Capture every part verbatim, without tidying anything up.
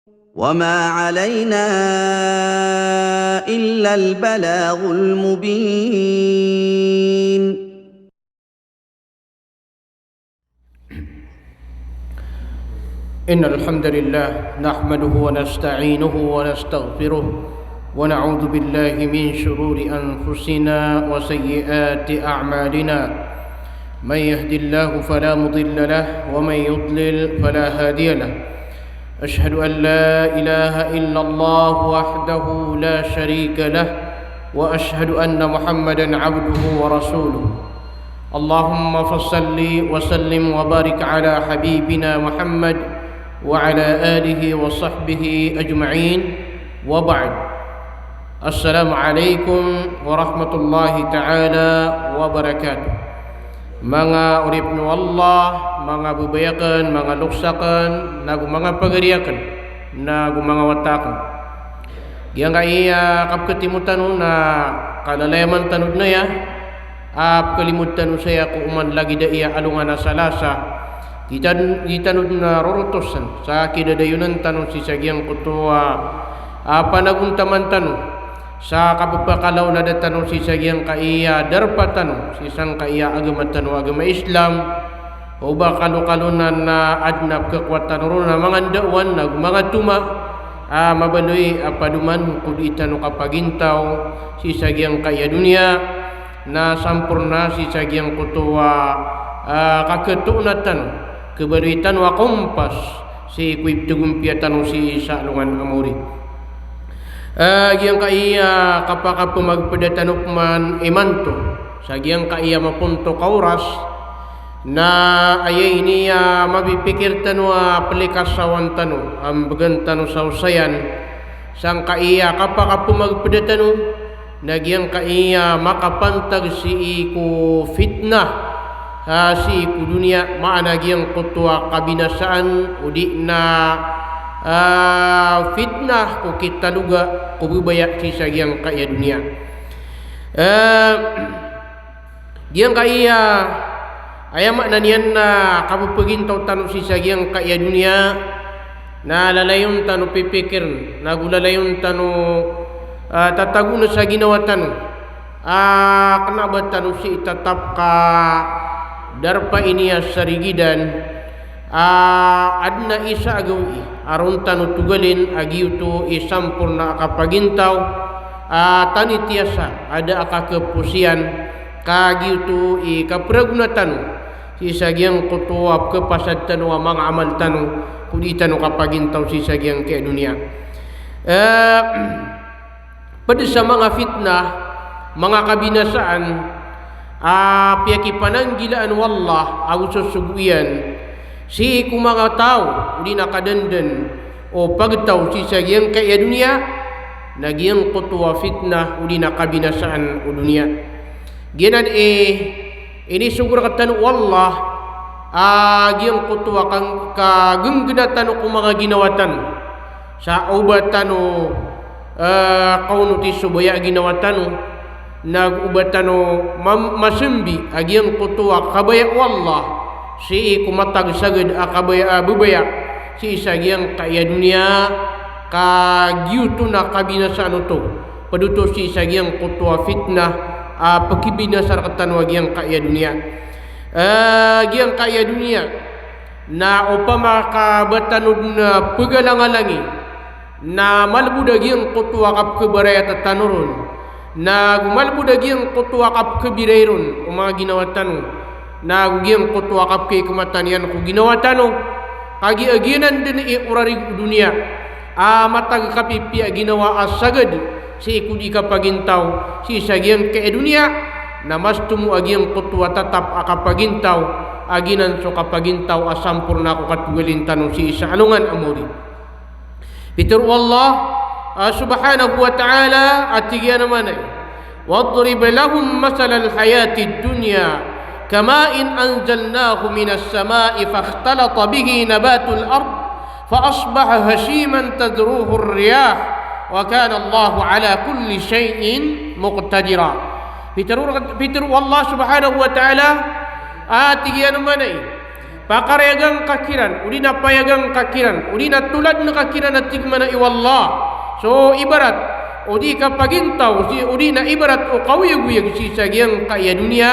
وما علينا إلا البلاغ المبين. إن الحمد لله نحمده ونستعينه ونستغفره ونعوذ بالله من شرور أنفسنا وسيئات أعمالنا. من يهد الله فلا مضل له ومن يضلل فلا هادي له. أشهد أن لا إله إلا الله وحده لا شريك له وأشهد أن محمدا عبده ورسوله. اللهم فصل وسلم وبارك على حبيبنا محمد وعلى آله وصحبه أجمعين. وبعد. السلام عليكم ورحمة الله تعالى وبركاته. Manga oripn o Allah, manga babay akn, manga loks akn, nago manga pagari akn, nago manga wata akn. Giyangkaya kapkhatimo tano na kalalayaman tano dn aya a pkhalimod tano saya ko oman lagid a iya alongan a Salasa. Di tan-, di tano dn rorotosn sa kidadayonan tano sii sa giyangkoto a, a panagontaman tano sa kapphakalaolada tano sii sa giyangkaya darpa tano, sii sangkaya agama tano a agama Islam. O ba kalokalo na, na adn a pkhakowa tano ron a manga ndaowan nago manga toma a mabaloy a padoman ko dii tano kapagintaw sii sa giyangkaya doniya, na samporna sii sa giyangkoto a, a, kakhatoona tano, khabaloy tano a kompas sii ko ipthagompiya tano sii sa alongan a maori. A, giyangkaya kapakapmagpda tano pman imanto sa giyangkaya mapontok a oras, na aya ini a mapipikir tano a plikasawan tano, a mbgan tano sa osayan, sangkaya kapakapmagpda tano, na giyangkaya makapantag sii ko fitnah, a, sii ko doniya, maana giyangkoto a kabinasaan, odi na, a, fitnah ko kitaloga ko babaya sii sa giyangkaya doniya. A, Giyangkaya, aya maana niyan na kapaphagintaw tano sii sa giyangkaya doniya, na lalayon tano pipikirn, nago lalayon tano, a, tatagon sa ginawa tano. A, kna ba tano sii tatap ka darpa ini a sarigidan, a, adn a isa a gawii a ron tano togalin a giyoto i samporna a kapagintaw, a, tanitiyasa a da a kakhaposiyan, ka giyoto i kapragona tano sii sa giyangkoto a pkhapasad tano a manga amal tano, ko dii tano kapagintaw sii sa giyangkaya doniya. A, Pd sa manga fitnah, manga kabinasaan, a, piyakipananggilaan o Allah ago sosogo iyan sii ko manga taw, odi na kadndn o pagtaw sii sa giyangkaya doniya, na giyangkoto a fitnah, odi na kabinasaan o doniya. Giyanan i inisogo rktano o Allah, a, giyangkoto a kang-, kagnggnatan o ko manga ginawa tano. Sa o ba tano, a, kaonoti so baya a ginawa tano, nago o ba tano mam-, masambi a giyangkoto a kabaya o Allah, sii ko matag sagad a kabaya a babaya, sii sa giyangkaya doniya, ka giyoto na kabinasaan oto. Pd oto sii sa giyangkoto a fitnah, a, pkhibinasa rktano a giyangkaya doniya. A, giyangkaya doniya, na opama ka ba tano dn pgalangalangi, na malbod a giyangkoto a kapkhabarayat tano ron, nago malbod a giyangkoto a kapkhabiray ron o manga ginawa tano, nago giyangkoto a kapkhikmatan iyan ko ginawa tano, kagiya giyanan dn i orarig o doniya a matag kapipiya a ginawa a sagad sii ko dii kapagintaw sii sa giyangkaya doniya, na mas tomo a giyangkoto a tatap a kapagintaw a giyanan so kapagintaw a samporna ko katogalin tano sii sa alongan a maori. Pitharo o Allah, a, subhanahu wa ta'ala, a tig iyan a maana i, واضرب لهم مثل الحياة الدنيا كماء أنزلناه من السماء فاختلط به نبات الأرض فأصبح هشيما تذروه الرياح وكان الله على كل شيء مقتدرا. Pitharo, pitharo o Allah subhanahu wa ta'ala, a tig iyan a maana i, Pakarayagan ka kiran, odi na payagan ka kiran, odi na toladn ka kiran a tig man a i Allah. So ibarat, odi kapagintaw, si, odi na ibarat o kaoyagoyag sii sa giyangkaya doniya,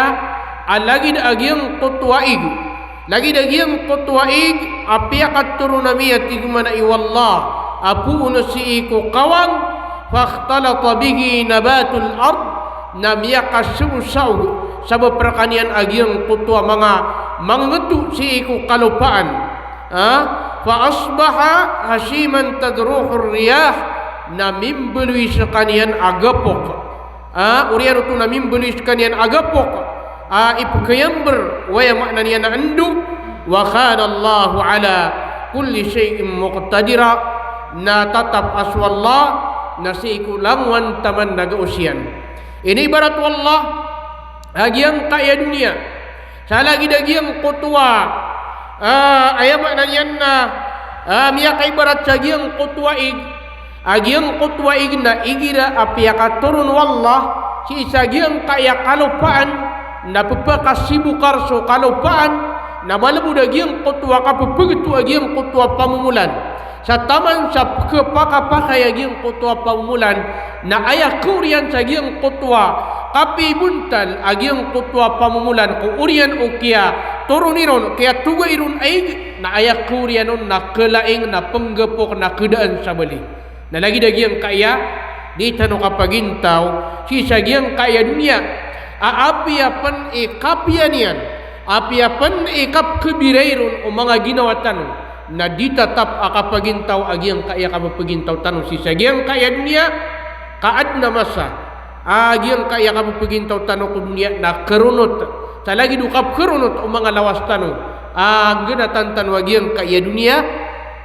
a lagid a giyangkoto a ig. Lagid a giyangkoto a ig, a piyakatoron ami a tig man a i Allah, a poon sii ko kawang, fakhtalata bihi nabatul ard, na miyakasaosaog sabap rkaniyan a giyangkoto a manga mangngto sii ko kalopaan. Ah, fa asbaha hashiman tadhruhur riyah, na mimbaloy skaniyan a gapok. Ah, oriyan oto na mimbaloy skaniyan a gapok. Ah, ipkayamber, aya maana niyan na ndo, wa kana Allahu ala kulli shay'in muqtadira, na tatap a so Allah na sii ko langowan taman na gaos iyan. Inibarat o Allah a giyangkaya doniya sa lagid a giyangkoto a, ah, aya maana niyan na, ah, miyakaibarat sa giyangkoto a ig, a giyangkoto a ig na igira a piyakatoron o Allah sii sa giyangkaya kalopaan, na pphakasibokar so kalopaan, na malbod a giyangkoto a kapphagto a giyangkoto a pamomolan. Sa taman sa pkhapakapakay a giyangkoto a pamomolan, na aya kaoriyan sa giyangkoto a kapibontal a giyangkoto a pamomolan ko oriyan o kiyatoron iron, kiyatoga iron a ig, na aya kaoriyan on na kalaing, na pnggapok, na kadaan sa bali. Na lagid a giyangkaya, di tano kapagintaw sii sa giyangkaya doniya a apiya pn i kapiya niyan, apiya pn i kapkhabiray ron o manga ginawa tano, na di tatap a kapagintaw a giyangkaya kapphagpagintaw tano sii sa giyangkaya doniya, ka adn a masa a giyangkaya kapphagpagintaw tano ko doniya na kharonot. Sa lagid o kapkharonot o manga lawas tano a nggnatan tano a giyangkaya doniya,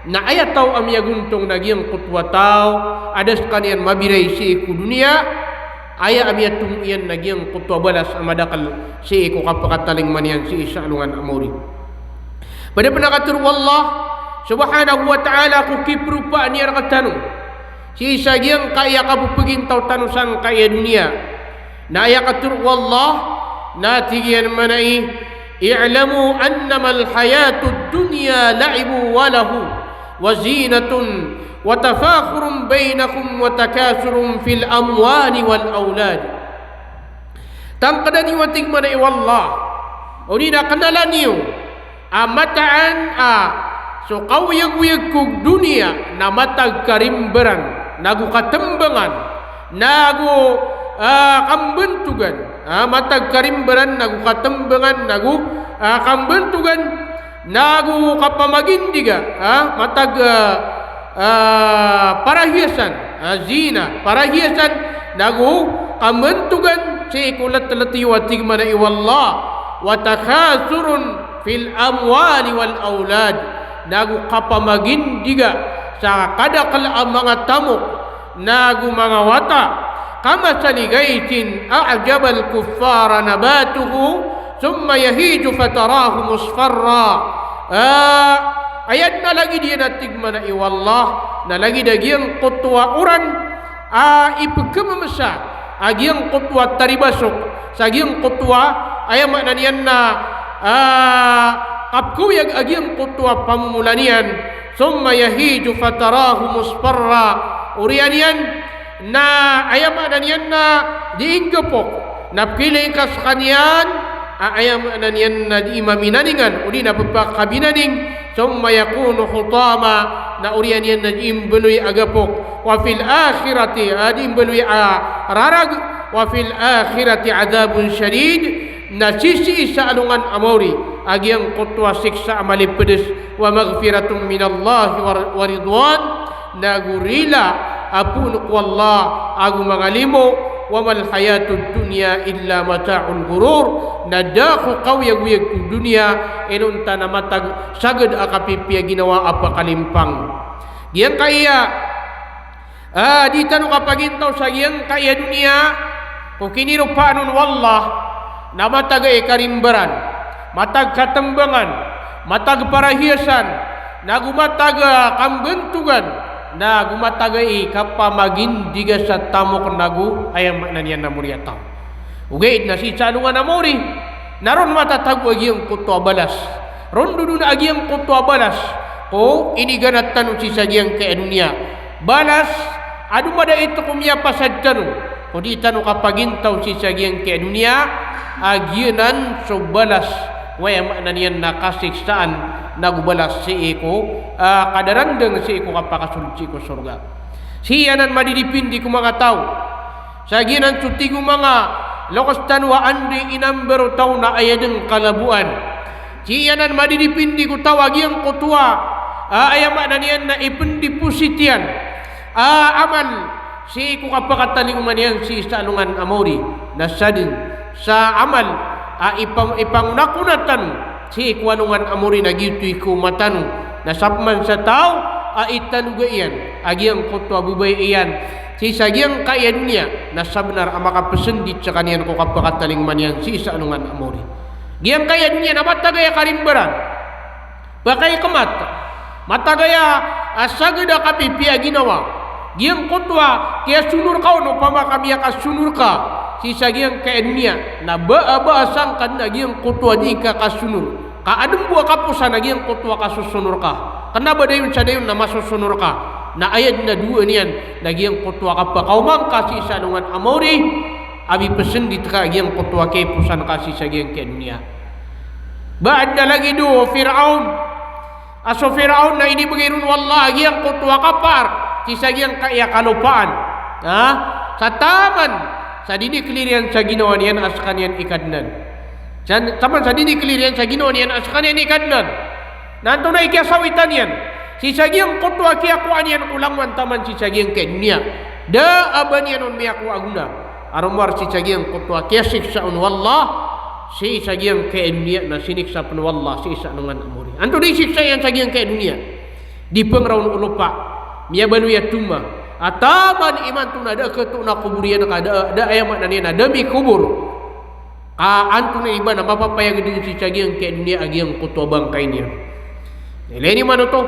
na aya taw a miyagontong na giyangkoto a taw a da skaniyan mabiray sii ko doniya, aya a miyatomo iyan na giyangkoto a balas a madakl sii ko kapakatalingoma niyan sii sa alongan a maori. Pd pn a katharo o Allah subhanahu wa ta'ala ko kiperopaan iyan rktano sii sa giyangkaya kapphagpagintaw tano sangkaya doniya. Na aya katharo o Allah, na tig iyan man a i, "I'lamu annamal hayatud dunya la'ibun wa lahwun wa zinatun wa tafakhurun bainakum wa takathurun fil amwali wal awlad." Tangkda niyo a tig man a i Allah, odi na knala niyo a mataan a so kaoyagoyag ko doniya na matag karimbaran, nago katembangan, nago, ah, kambantogan. Ah, matag karimbaran, nago katembangan, nago, ah, kambantogan, nago kapamagindiga, ah, matag, ah, ah, parahiyasan, ah, zina, parahiyasan, nago kambantogan sii ko ltlt iyo a tig man a i Allah, wa takathurun fil amwali wal awlad, nago kapamagindiga sa kadakl a manga tamok, nago manga wata. Kamathali ghaythin a'jabal kuffara nabatuhu, thumma yahiju fatarahu musfarra. Ah, aya dn a lagid iyan a tig man a i Allah, na lagid a giyangkoto a oran a ipkhamamsa a giyangkoto a taribasok sa giyangkoto a, aya maana niyan na, ah, kapkhaoyag a giyangkoto a pamomolan iyan. Thumma yahiju fatarahu musfarra. Oriyan iyan na, aya maana niyan na di inggapok, na pkhailay ka skaniyan a, aya maana niyan na di imaminaningan, odi na pphakabinaning. Thumma yakunu hutama, na oriyan iyan na di imbaloy a gapok. Wa fil akhirati, ah, di imbaloy a rarag. Wa fil akhirati adhabun shadid, na sisii sa alongan a maori a giyangkoto a siksa a malipds. Wa maghfiratun minallahi wa, wa ridwan, nago rila a poon ko Allah ago manga limo. Wa mal hayatud dunya illa mata'ul ghurur, na da ko kaoyagoyag ko doniya inonta na matag sagad a kapipiya ginawa a pakalimpang. Giyangkaya, ah, di tano kapagintaw sa giyangkaya doniya ko kiniropaan on o Allah, na matag a ikarimbaran, matag katembangan, matag parahiyasan, nago matag, ah, kambantogan, nago matag a ikapamagindiga sa tamok nago, aya maana niyan na moriyataw. Ogaid na sii sa alongan a maori na ron matatago a giyangkoto a balas Rondodoon a giyangkoto a balas ko iniganat tano sii sa giyangkai a doniya. Balas a domadait ko miyapasad tano ko dii tano kapagintaw sii sa giyangkai a doniya, a giyanan so balas, aya maana niyan na kasiksaan, nago balas sii ko, ah, kadarandang sii ko kapakasold sii ko sorga. Sii anan madidipindi ko manga taw. Sa giyanan so tig o manga loks tano a anda i inambar o taw na aya dn kalaboan. Sii anan madidipindi ko taw a giyangkoto a, ah, aya maana niyan na ipndiposit iyan a amal sii ko kapakatalingoma niyan sii sa alongan a maori. Na sadn sa amal a ipa-, ipangonakona tano sii ko alongan a maori na giyoto i kaoma tano. Na sapaman sa taw a italoga iyan a giyangkoto a babay iyan sii sa giyangkai a doniya, na sabnar a makapsndit skaniyan ko kapakatalingoma niyan sii sa alongan a maori. Giyangkai a doniya na matag aya karimbaran. Pakaikmat. Matag aya a sagad a kapipiya a ginawa. Giyangkoto a kiyasonor ka on, opama ka miyakasonor ka sii sa giyangkai a doniya, na ba a, ba a sangkad na giyangkoto a dii ka kasonor. Ka adn bo a kaposan a giyangkoto a kasosonor ka. Kna ba dayon sa dayon na masosonor ka. Na aya dn a dowa niyan na giyangkoto a kapakaoma ngka sii sa alongan a maori, a bipsndit ka a giyangkoto a kaiposan ka sii sa giyangkai a doniya. Ba adn a lagid o Firaon. A so Firaon na inibgay ron o Allah a giyangkoto a kapaar sii sa giyangkai a kalopaan. Ha? Sa taman sa diniklir iyan sa ginawa niyan a skaniyan i Kadnan. Sa, taman sa diniklir iyan sa ginawa niyan a skaniyan i Kadnan. Na antonaa i kiyasawitan iyan sii sa giyangkoto a kiyakowa niyan ko langowan taman sii sa giyangkai a doniya. Da a ba niyan on miyakowa a gona a rowar sii sa giyangkoto a kiyasiksa on o Allah sii sa giyangkai a doniya, na siniksa pn o Allah sii sa alongan a maori. Antonaa i siksa iyan sa giyangkai a doniya? Di pngraw on o lopa, miyabaloy a toma, a taman imanto na da a katoon a kobor iyan ka da, da aya maana niyan na da mikobor. Ka antonaa i ba na mapapayag dn sii sa giyangkai a doniya a giyangkoto a bangkay niyan? Ilay niyo man oto.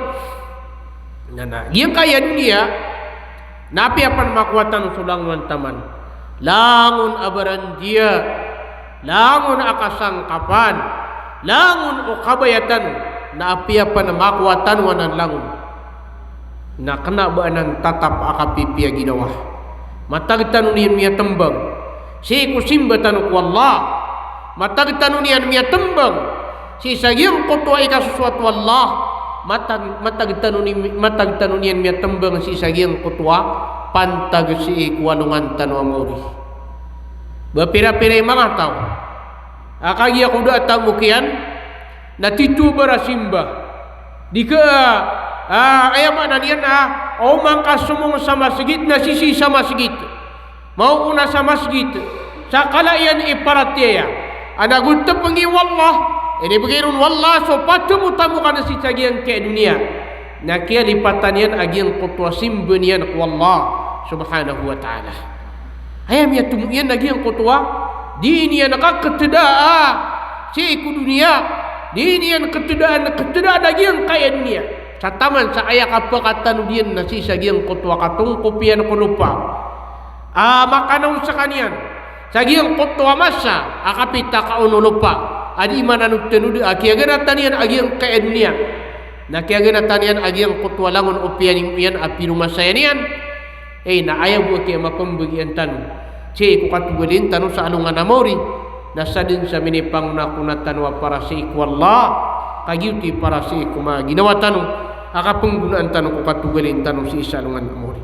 Na, na giyangkai a doniya na apiya pn makowa tano so langowan taman, langon a barandiya, langon a kasangkapan, langon o kabaya tano, na apiya pn makowa tano anan langon, na kna ba anan tatap a kapipiya a ginawa. Matag tano niyan miyatmbang sii ko simba tano ko Allah. Matag tano niyan miyatmbang sii sa giyangkoto a ikasosoat o Allah. Matag, matag tano ni, matag tano niyan miyatmbang sii sa giyangkoto a pantag sii ko alongan tano a maori. Ba pira-pira i manga taw a kagiya ko da a tamok iyan na tito a barasimba. Di ka, ah, aya maana niyan na, o mangkasomong sa masgit na sisii sa masgit. Maokona sa masgit sa kala iyan i paratiyaya. Ana go tpngi o Allah, inibgay ron o Allah so patomotamokan sii sa giyangkai a doniya. Na kiyalipatan iyan a giyangkoto a simba niyan ko Allah subhanahu wa ta'ala. Aya miyatomo iyan a giyangkoto a dii niyan kaktdaa sii ko doniya, dii niyan ktdaan, ktdaan a giyangkai a doniya. Sa taman sa aya kapakatanod iyan na sii sa giyangkoto a katongkop iyan ko lopa a makanaw skaniyan sa giyangkoto a masa a kapitakaon o lopa a dii mananodtanod a kiyaganatan iyan a giyangkai a doniya. Na kiyaganatan iyan a giyangkoto a langon o piyanimo iyan a piromasaya niyan. Ey, na aya bo a kiyamapmbagian tano sii ko katogalin tano sa alongan a maori, na sadn sa minipangonakona tano a para sii ko Allah, ka giyoto i para sii ko manga ginawa tano a kapnggonaan tano ko katogalin tano sii sa alongan a maori.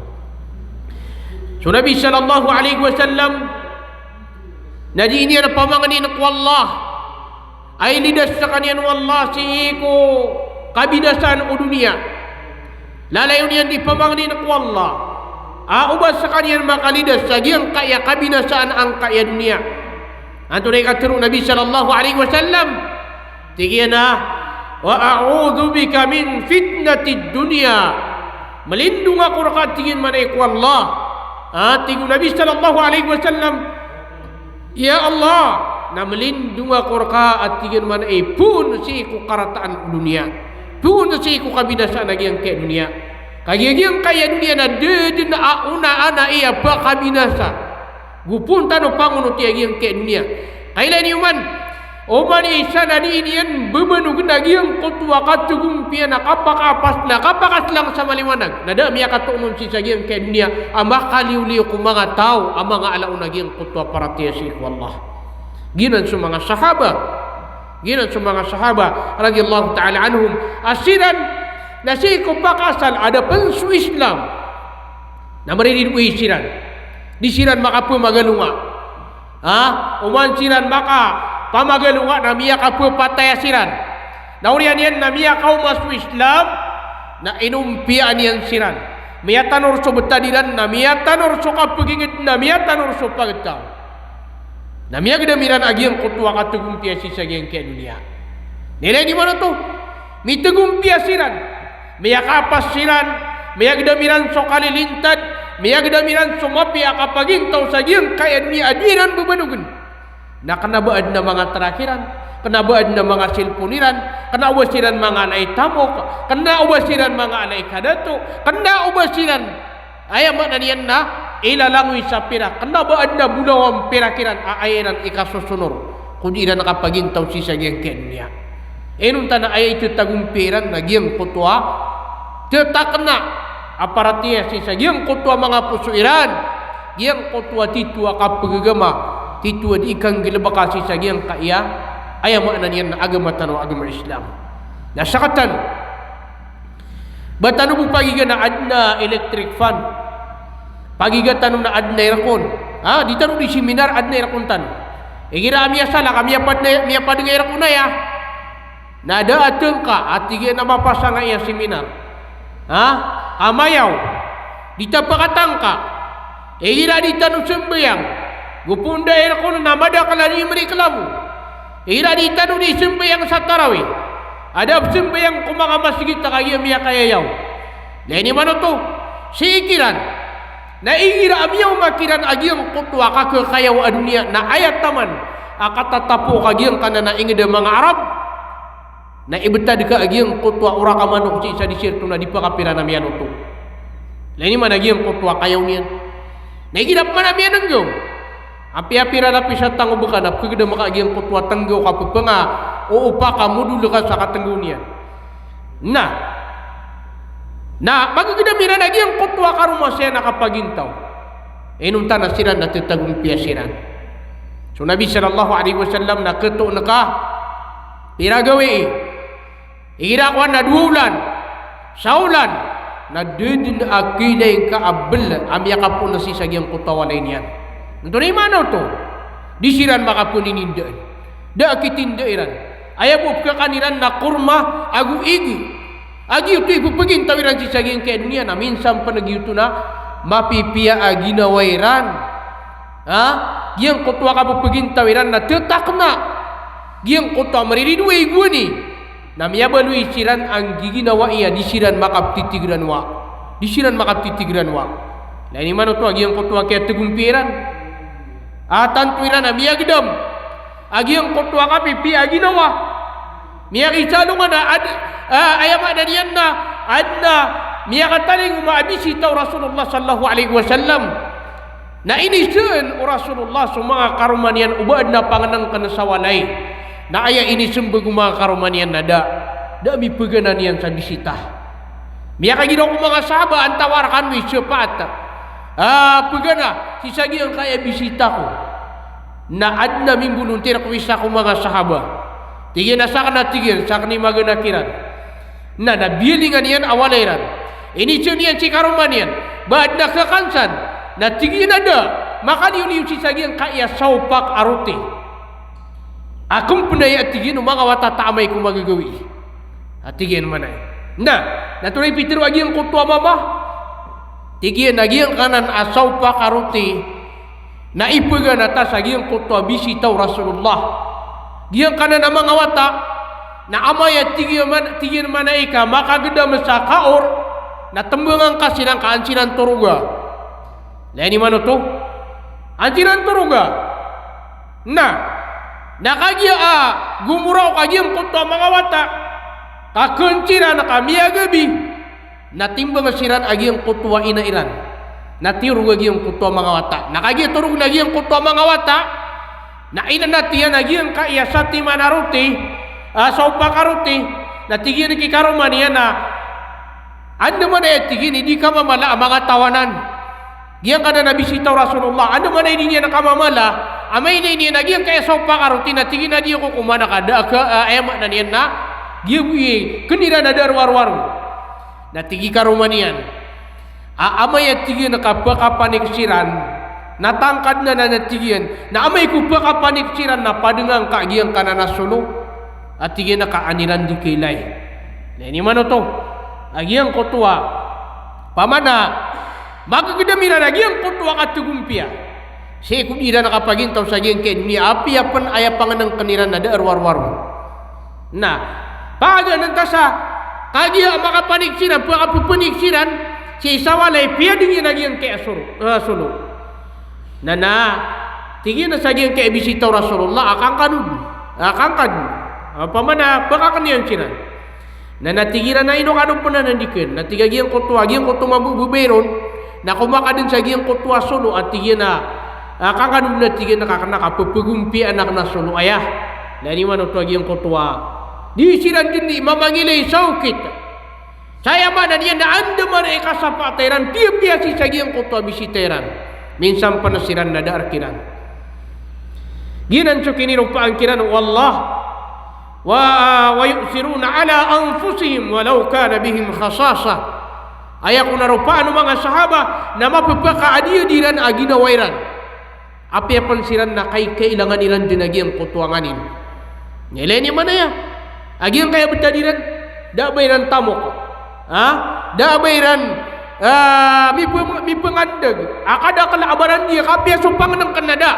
So Nabi sallallahu alaihi wasallam na dii niyan pamangnin ko Allah a ilidas skaniyan o Allah sii ko kabinasaan o doniya. Lalayon iyan di pamangnin ko Allah a oba skaniyan makalidas sa giyangkai a kabinasaan angkai a doniya. Antonaa i katharo o Nabi sallallahu alaihi wasallam? Tig iyan a, "Wa a'udhu bika min fitnatid dunya." Mlindong ako rka, tig iyan, man ay ko Allah. Ah, tig o Nabi sallallahu alaihi wasallam, "Ya Allah, na mlindong ako rka," a tig iyan, "man ay poon sii ko karataan o doniya, poon sii ko kabinasaan a giyangkai a doniya." Kagiya giyangkai a doniya na da dn a onaan a aya pakabinasa. Go poon tano pangonoti a giyangkai a doniya. Kailay niyo man, Oman i isa na dii niyan bebanogn a giyangkoto a kategompiya na kapakapas, na kapakaslang sa maliwanag. Na da a miyakatoon on sii sa giyangkaya doniya a makaliyoliyo ko manga taw a manga ala on a giyangkoto a paratiyaya sii ko Allah. Giyanan so manga sahaba. Giyanan so manga sahaba, radiyallahu ta'ala anhum. A siran, na sii ko pakaasal, a da pn so Islam. Na mariridoay siran. Di siran makapemagalonga. Ha? Oman siran makapamagalonga na miyakapepataya siran. Na oriyan iyan na miyakaoma so Islam, na inompiyaan iyan siran. Miyatanor so btad iran, na miyatanor so kapegingd, na miyatanor so pagtaw. Na miyagdam iran a giyangkoto a kategompiya sii sa giyangkaya doniya. Na ilay niyo man oto, mitegompiya siran. Miyakapas siran, miyagdam iran so kalilintad, miyagdam iran so mapiya a kapagintaw sa giyangkaya doniya a di iran bebanogn. Na kna ba adn a manga trak iran, kna ba adn a manga cellphone iran, kna o ba siran manga ala i tamok, kna o ba siran manga ala i kadato, kna o ba siran, aya maana niyan na ilalangoy sa pirak, kna ba adn a bolawan pirak iran a aya iran ikasosonor ko di iran kapagintaw sii sa giyangkaya doniya. Inonta na aya itetagompiya iran na giyangkoto a tetakna a paratiyaya sii sa giyangkoto a manga poso iran, giyangkoto a tito a kapegagama, tito a di kanggalebeka sii sa giyangkaya, aya maana niyan na agama tano a agama Islam. Na sakatano, ba tano bo pagiga na adn a electric fan. Pagiga tano na adn a aircon. Ha, di tano di seminar, adn a aircon tano. Igira a miyasalak a miyapad na, miyapadng a aircon aya. Na da a tngka a tig iyan a mapasang aya seminar. Ha? Ka mayaw. Di ta pakatangka. Igira di tano sembayang, go pn da a aircon na madakl a di mri klamo. Igira di tano di sembayang sa tarawih, a da sembayang ko manga masgit a kagiya miyakayayaw. Na ini manoto, sii kiran. Na igira a miyaoma kiran a giyangkoto a kakekayaw a doniya, na aya taman a katatapo ka giyangkanan a ingd a manga Arab. Na ibtad ka a giyangkoto a orak a manok sii sa desierto na di pakapira na miyaloto. Na ini man a giyangkoto a kayaw niyan. Na igira pman a miyanenggaw, apiya pira na pisa tangob ka na pkhagdam ka a giyangkoto a tenggaw ka pphanga, o opak a modol ka sa katenggaw niyan. Na, na magagdam iran a giyangkoto a karoma siyan a kapagintaw. Inonta na siran na tetagompiya siran. So Nabi sallallahu alaihi wasallam na ketoon ka pira gawii. Igira kowan na dowa olan, sa olan, na da dn a kiilay ngka a bl a miyakapoon sii sa giyangkoto a walay niyan. Antonaa i maana oto? Di siran makapoon inindaan. Da a kitinda iran. Aya bo pkhakan iran na korma ago ig. A giyoto i pphagintaw iran sii sa giyangkaya doniya na minsan pn a giyoto na mapipiya a ginawa iran. Ha? Giyangkoto a kapphagintaw iran na tetakna. Giyangkoto a mariridoay gowani. Na miyabaloy siran a nggiginawai a di siran makaptitigranawa. Di siran makaptitigranawa. Na ini manoto a giyangkoto a kiyategompiya iran a tanto iran a miyagdam a giyangkoto a kapipiya a ginawa. Miyakisalongan a ad-, a, aya maana niyan na adn a miyakatalingoma a bisita o Rasulullah sallallahu alaihi wasallam. Na inisaan o Rasulullah so manga karoma niyan o ba adn a pangnngkn sa walay. Na aya inismbag o manga karoma niyan na da, da a mipeganan iyan sa bisita. Miyakagiraw ko manga sahaba, antawaa rkano i shafaat a pegana sii sa giyangkaya bisita ko. Na adn a mimbolontir ko isa ko manga sahaba. Tig iyan a sakn, a tig iyan, sakn i magana kiran. Na, na biyalingan iyan a walay ran. Inisaan iyan si karoma niyan. Ba adn a khakan san. Na tig iyan a da, makaliyoliyo sii sa giyangkaya sawpak a roti. A kmpnay a tig iyan o manga wata ta amay ko magagawii. A tig iyan manay. Na, na antonaa i pitharo a giyangkoto a mama? Tig iyan a giyangkanan a sawpak a roti na ipegana ta sa giyangkoto a bisita o Rasulullah. Giyangkanan a manga wata, na amay a tig iyan man, tig iyan manay ka makagdam sa kaor, na tmbangan ka siran ka an siran toroga. Na ini manoto? An siran toroga. Na, na kagiya a gomoraok a giyangkoto a manga wata, ka kn siran ka miyagabi, na timbang siran a giyangkoto a ina iran. Na tiyorog a giyangkoto a manga wata. Na kagiya torog na giyangkoto a manga wata, Na inanat iyan a giyangkaya satiman a roti, a, sopak a roti, na tig iyan ki karoma niyan a, andamanaya tig iyan i di ka mamala a manga tawanan. Giyangkanan a bisita o Rasulullah, andamanaya di niyan ka mamala a mailay niyan a giyangkaya sopak a roti na tig iyan a di ako komakan ka da a ka, a, aya maana niyan na giya bo i kn iran a da a rowar-rowar. Na tig i karoma niyan a, amay a tig iyan ka pkapanik siran na tangkad na, na, na tig iyan na amay ko pkapanik siran na padnga ngka giyangkanan a solo a tig iyan ka an iran di kailay. Na iniman oto a giyangkoto a, opama na magagdam iran a giyangkoto a katagompiya sii ko di iran kapagintaw sa giyangkaya doniya, apiya pn aya pangnngkn iran na da a rowar-rowar. Na paganann ta sa kagiya makapanik siran, pkappanik siran sii sa walay, piyadng iyan a giyangkaya solo, a, solo. Na, na tig iyan sa giyangkaya bisita o Rasulullah a kangkad on, a, kangkad on, a, opama na pkakn iyan siran. Na, na tig iran a ino kano pn anan di kn. Na tig a giyangkoto a, giyangkoto a mabababay ron na komakan dn sa giyangkoto a solo a tig iyan a, a, kangkad on, na tig iyan a ka kna ka pphagompiya akn a solo aya. Na iniman oto a giyangkoto a di siran dn di mamangilay sa okit. Sa aya maana niyan na andamanaya i kasapaat iran, piyapiya sii sa giyangkoto a bisita iran. Minsan pn siran na da a rk iran. Giyanan so kiniropaan kiran o Allah. Wa, wa yu'thiruna ala anfusihim walau kana bihim khasasah. Aya kon a ropaan o manga sahaba na mapphakaadiyadi iran a ginawa iran, apiya pn siran na kai-, kailangan iran dn a giyangkoto a nganin. Na ilay niyo man aya a giyangkaya btad iran, da a ba iran tamok. Ha? Da a ba iran, a, mipm-, mipngandg a kadakl a barandiya ka apiya so pangnngkn na da.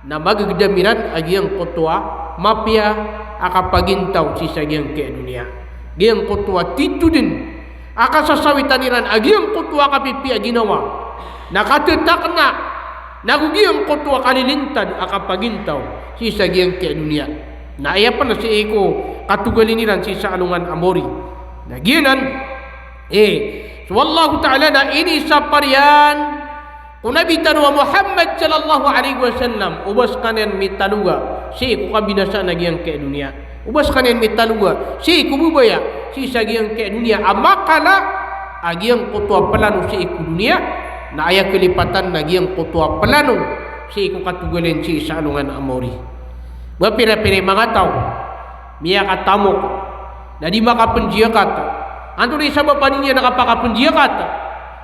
Na magagdam iran a giyangkoto a mapiya a kapagintaw sii sa giyangkaya doniya. Giyangkoto a titho dn a kasasawitan iran a giyangkoto a kapipiya a ginawa na katatakna, nago giyangkoto a kalilintad a kapagintaw sii sa giyangkaya doniya. Na aya pn sii ko katogalin iran sii sa alongan a mori. Na giyanan, e, so Allahu Ta'ala na inisapar iyan ko Nabi tano a Muhammad sallallahu alaihi wasallam, o ba skaniyan mitaloga sii ko kabinasaan a giyangkaya doniya. O ba skaniyan mitaloga sii ko babaya sii sa giyangkaya doniya a makala a giyangkoto a plano sii ko doniya, na aya kalipatan na giyangkoto a plano sii ko katogalin sii sa alongan a mori. Ba pira-pira i manga taw miyakatamok na di makapnziyakat. Antonaa i sabap a di niyan kapakapnziyakat?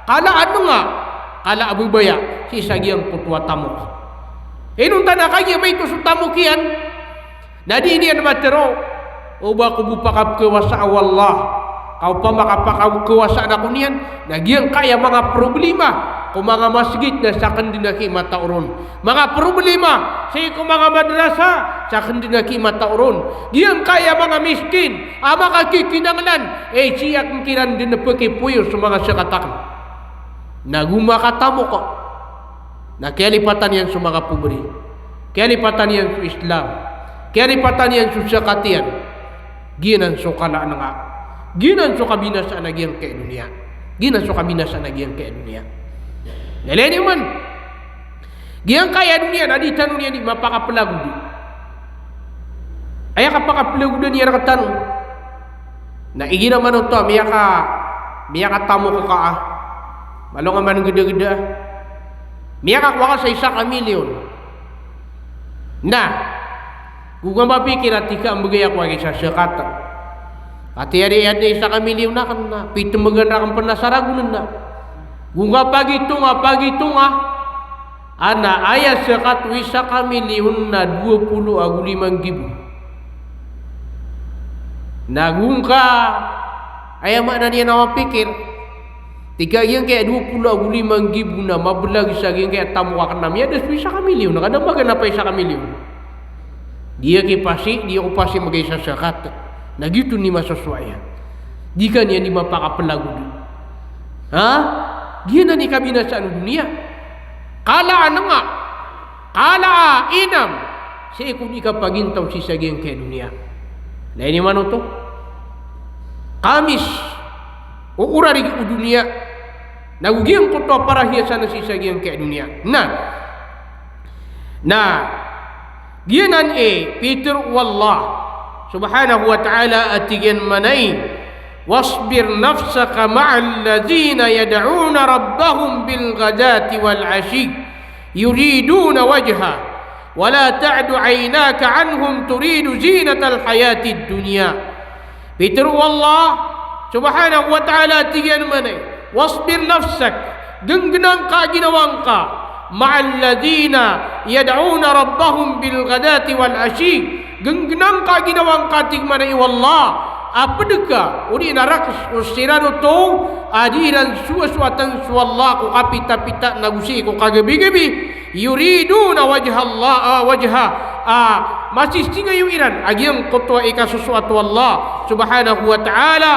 Kala a dnga, kala a babaya sii sa giyangkoto a tamok. Inonta na kagiya maito so tamok iyan na di niyan matharo, o ba ko bo pakapkhawasa o Allah. Ka opama ka pakapkhawasa ako niyan, na giyangkaya manga problema ko manga masgit na sakn dn a ki matao ron. Manga problema sii ko manga madrasa, sakn dn a ki matao ron. Giyangkaya manga miskin a makakikinanglan, e, sii akn kiran dn pkipoyo so manga zakat akn. Na go makatamok, na kiyalipatan iyan so manga pobre. Kiyalipatan iyan so Islam. Kiyalipatan iyan so zakat iyan. Giyanan so kala a dnga. Giyanan so kabinasaan a giyangkaya doniya. Giyanan so kabinasaan a giyangkaya doniya. Na ilay niyo man, giyangkaya doniya na di tano niyan di mapakaplagodi. Aya kapakaplagodan iyan rktano na igira man oto a miyaka, miyakatamok ka a, malo nga man gdagda, miyakakowa ka sa isa ka milyon. Na go nga mapikir a tig ka a mbgay ako a isa zakat. Ati ari adn a isa ka milyon akn na pitmbgan rakn pn a saragon na. Go nga pagitonga, pagitonga, a na aya zakat o isa ka milyon na dowa polo ago lima nggibo. Na go nga, aya maana niyan a mapikir, tig ka giyangkaya dowa polo ago lima nggibo na mablag sa giyangkaya tamok akn na miyada so isa ka milyon, na ka da maganap a isa ka milyon. Di aki pasi, di ako pasi mbgay sa zakat. Na giyoto i masosowa iyan. Di ka niyan di mapakaplagodi. Ha? Giyanan i kabinasaan o doniya. Kala a dnga, kala a inam, sii ko di kapagintaw sii sa giyangkaya doniya. Na iniman oto, kamis o orarig o doniya, nago giyangkoto a parahiyasan sii sa giyangkaya doniya. Na, na Giyanan i pitharo o Allah subhanahu wa ta'ala a tig iyan mambo a, "Wasbir nafsaka ma'al ladhina yad'una rabbahum bil ghadati wal 'ashiyyi yuriduna wajhah, wa la ta'du 'aynaka 'anhum turidu zinatal hayatid dunya." Pitharo o Allah subhanahu wa ta'ala, tig iyan mambo a, "Wasbir nafsak," genggena ngka a ginawa ngka, "ma'al ladhina yad'una rabbahum bil ghadati wal 'ashiyyi," genggena ngka a ginawa ngka, tig mambo o Allah, a pd ka odi na rakhs o siran oto a dii ran soasoatan so Allah ko kapitapita nago sii ko kagabigabi. Yuriduna wajhallah, ah, wajha, ah, masisingayo iran a giyangkoto a ikasosoat o Allah subhanahu wa ta'ala.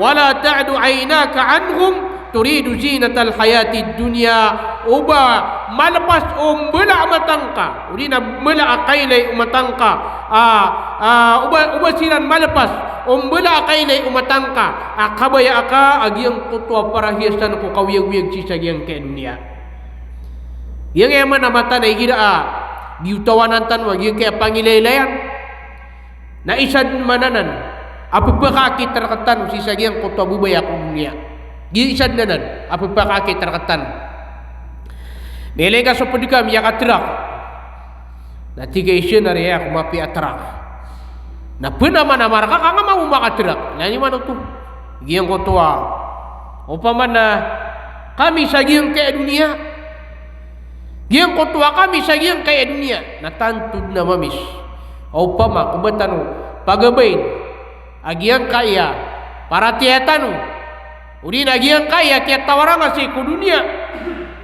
Wala ta'du 'aynaka 'anhum turidu zinatal hayatid dunya. Oba malpas o mbala a mata ngka, odi na mbala a kailay o mata ngka, ah, ah, oba, oba siran malpas o mbala a kailay o mata ngka a kabaya aka a giyangkoto a parahiyasan ko kaoyagoyag sii sa giyangkai a doniya. Giyangkai a mana mata na igira a giyotawan tano a giyangkai a pangilaylayan. Na isa dn mambo anan a pphakaakit rktano sii sa giyangkoto a babaya ko doniya. Giya isa dn anan a pphakaakit rktano. Miyailay ka so pd ka miyakatrak. Na tig a isa na, "Aya ko mapiya a trak." Na pnamanamar ka ka nga mambo makatrak. Na ino man oto? Giyangkoto a opama na kami sa giyangkai a doniya. Giyangkoto a kami sa giyangkai a doniya. Na tanto dn a mamis. Opama ko ba tano pagabain a giyangkai a paratiyaya tano, odi na giyangkai a kiyatawaranga sii ko doniya,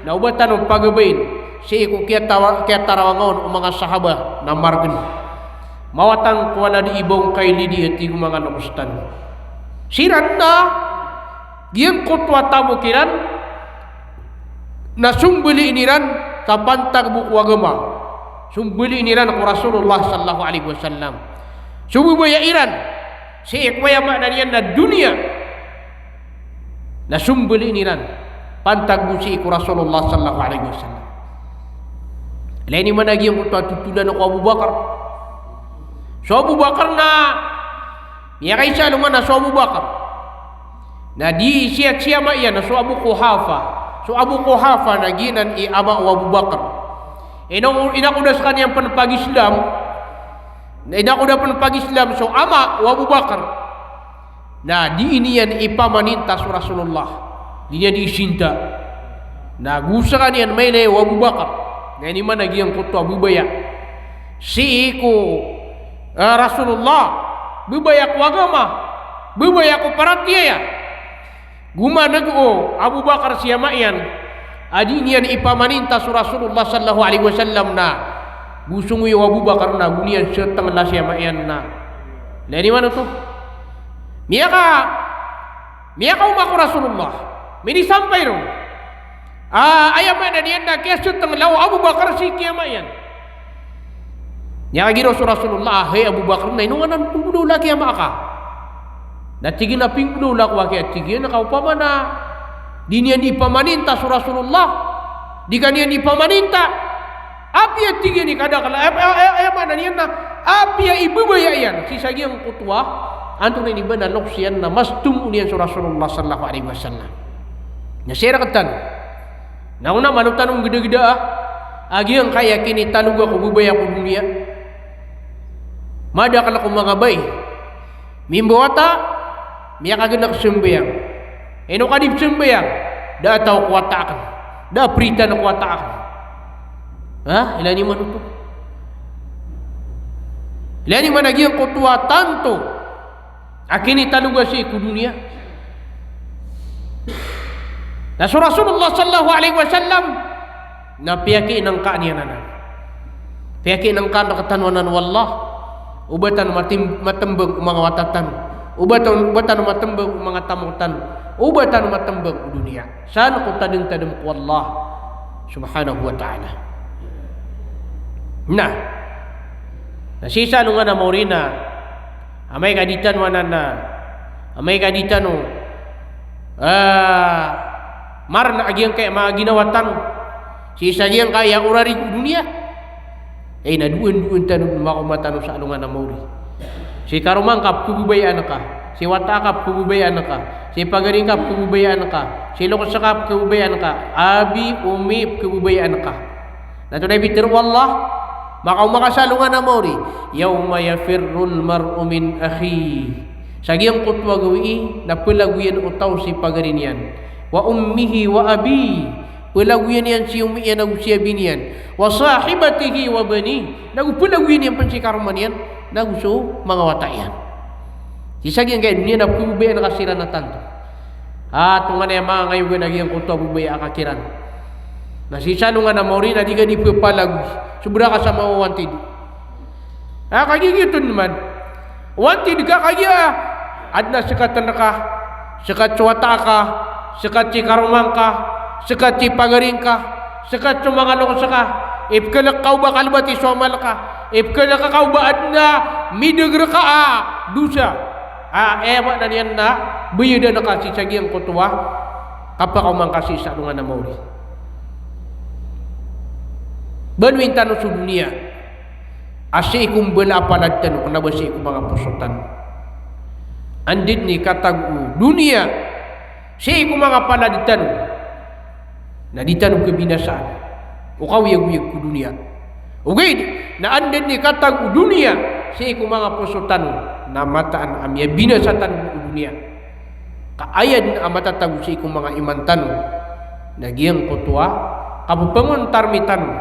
na o ba tano pagabain sii ko kiyatawa-, kiyatarawanga on o manga sahaba na margn. Mawatan ko ana dii ba ongkai lidi a tig o manga loks tano. Siran na giyangkoto a tamok iran na sombaliin iran sa pantag bo ko agama. Sombaliin iran ko Rasulullah sallallahu alaihi wasallam. So babaya iran sii ko aya maana niyan na doniya, na sombaliin iran pantag bo sii ko Rasulullah sallallahu alaihi wasallam. Ilay niyo man a giyangkoto a totolan ko Abu Bakar. So Abu Bakar na miyakaisa alongan a so Abu Bakar na di siya, siya ma iyan a so Abu Quhafa. So Abu Quhafa na giyanan i ama o Abu Bakar. Ino, inakoda skaniyan pn pag-Islam. Na inakoda pn pag-Islam so ama o Abu Bakar. Na di niyan ipamaninta so Rasulullah. Di niyan di isinta. Na go skaniyan mailay o Abu Bakar. Na ino man a giyangkoto a babaya sii ko, eh, Rasulullah, babaya ko agama, babaya ko paratiyaya. Go maneg o Abu Bakar si ama iyan a di niyan ipamaninta so Rasulullah sallallahu alaihi wasallam na go songowi o Abu Bakar na go niyan sktngla si ama iyan na. Ilay niyo man oto? Miyaka, miyakaoma ko Rasulullah. Minisampay ron a aya maana niyan na kiyasktngla o Abu Bakar sii ki ama iyan. Miyakagiraw so Rasulullah a, "Hay Abu Bakar, na ino ngka nan pnggolawla ki ama ka?" Na tig iyan a, "Pnggolawla ko aki," a tig iyan, "ka opama na di niyan di pamaninta so Rasulullah, di ka niyan di pamaninta, apiya," tig iyan, "i kadakl, aya, aya, aya maana niyan na apiya i babaya iyan sii sa giyangkoto a antonaa ini ba na loks iyan na mas tomo niyan so Rasulullah sallallahu alaihi wasallam." Na sii rktano na ona malo tano nggdagdaa a giyangkai a kinitaloga ko babaya ko doniya. Madakl ko manga bai, mimbawata, miyakagnak sambayang. Ino ka di psambayang? Da a taw ko wata akn. Da a pritan ko wata akn. Ha? Ilay niyo man oto? Ilay niyo man a giyangkoto a tanto a kinitaloga sii ko doniya. Na so Rasulullah sallallahu alaihi wasallam na piyakinangka niyan anan. Piyakinangka rktano anan o Allah. O ba tano matim-, matmbang o manga wata tano. O ba tano, o ba tano matmbang o manga tamok tano. O ba tano matmbang o doniya. San ko tadmtadm ko Allah subhanahu wa ta'ala. Na, na sii sa alongan a maori na amay ka di tano anan na, amay ka di tano, ah, marna a giyangkai a manga ginawa tano sii sa giyangkai a orari ko doniya. Ay, na doon-doon tano dn makaoma tano sa alongan a maori. Si karoma ngka, pkhababayaan ka. Si wata ka, pkhababayaan ka. Si pagari ngka, pkhababayaan ka. Si loks ka, pkhababayaan ka. Abi, umi, pkhababayaan ka. Na antonaa i pitharo o Allah, makaoma ka sa alongan a maori. Yawma yafirrul mar'u min akhihi. Sa giyangkoto a gawii na phlagoyan o taw si pagari niyan. Wa ummihi wa abihi. Phlagoyan iyan si umi iyan ago si abi niyan. Wa sahibatihi wa banihi. Nago phlagoyan iyan pn si karoma niyan. Nago so manga wata iyan. Sii sa giyangkaya doniya na pkhababayaan ka siran a tanto. A, tonganay a manga ngayogan a giyangkoto a babaya ka kiran. Na sii sa alongan a maori na di ka di pphalagoy. Sobra ka sa manga wanted. A, kagiya giyoto dn man. Wanted ka kagiya. Adn a sktn ka, skt so wata ka, skt si karoma ngka, skt si pagari ngka, skt so manga loks ka. Ipkhalk ka o ba kalbati so amal ka. Ipkhalk ka o ba adn a midg rka a dosa. A, aya maana niyan na bayadan ka sii sa giyangkoto a kapakaoma ngka sii sa alongan a maori. Baloyin tano so doniya a sii ko mbala a palad tano, kna ba sii ko manga poso tano. Anda dn i katago o doniya sii ko manga palad tano, na di tano khabinasaan o kaoyagoyag ko doniya. Ogaid na anda dn i katago o doniya sii ko manga poso tano, na mataan a miyabinasa tano ko doniya. Ka aya dn a matatago sii ko manga iman tano na giyangkoto a kappangontarmi tano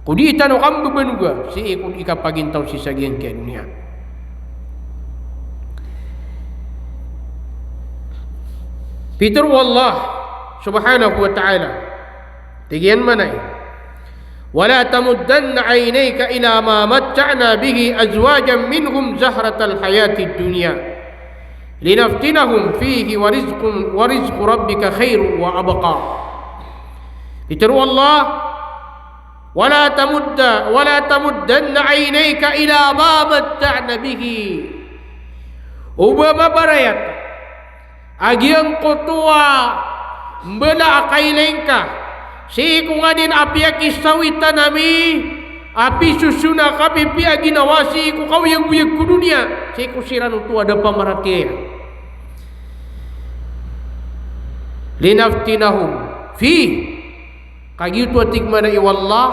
ko dii tano kambabanoga sii ko dii kapagintaw sii sa giyangkaya doniya. Pitharo o Allah subhanahu wa ta'ala, tig iyan mambo a, "Wa la tamuddanna aynayka ila ma matta'na bihi azwajan minhum zahratal hayatid dunya linaftinahum fihi wa rizqu, wa rizqu rabbika khayrun wa abqa." Pitharo o Allah, "Wa la tamudda, wa la tamuddanna aynayka ila ma matta'na bihi." O ba mabarayat a giyangkoto a mbala a kailay ngka sii ko nganin a piyakisawitan ami a pisoson a kapipiya a ginawa sii ko kaoyagoyag ko doniya, sii ko siran oto a da pamaratiyaya. Linaftinahum fih. Kagiya oto a tig mambo o Allah,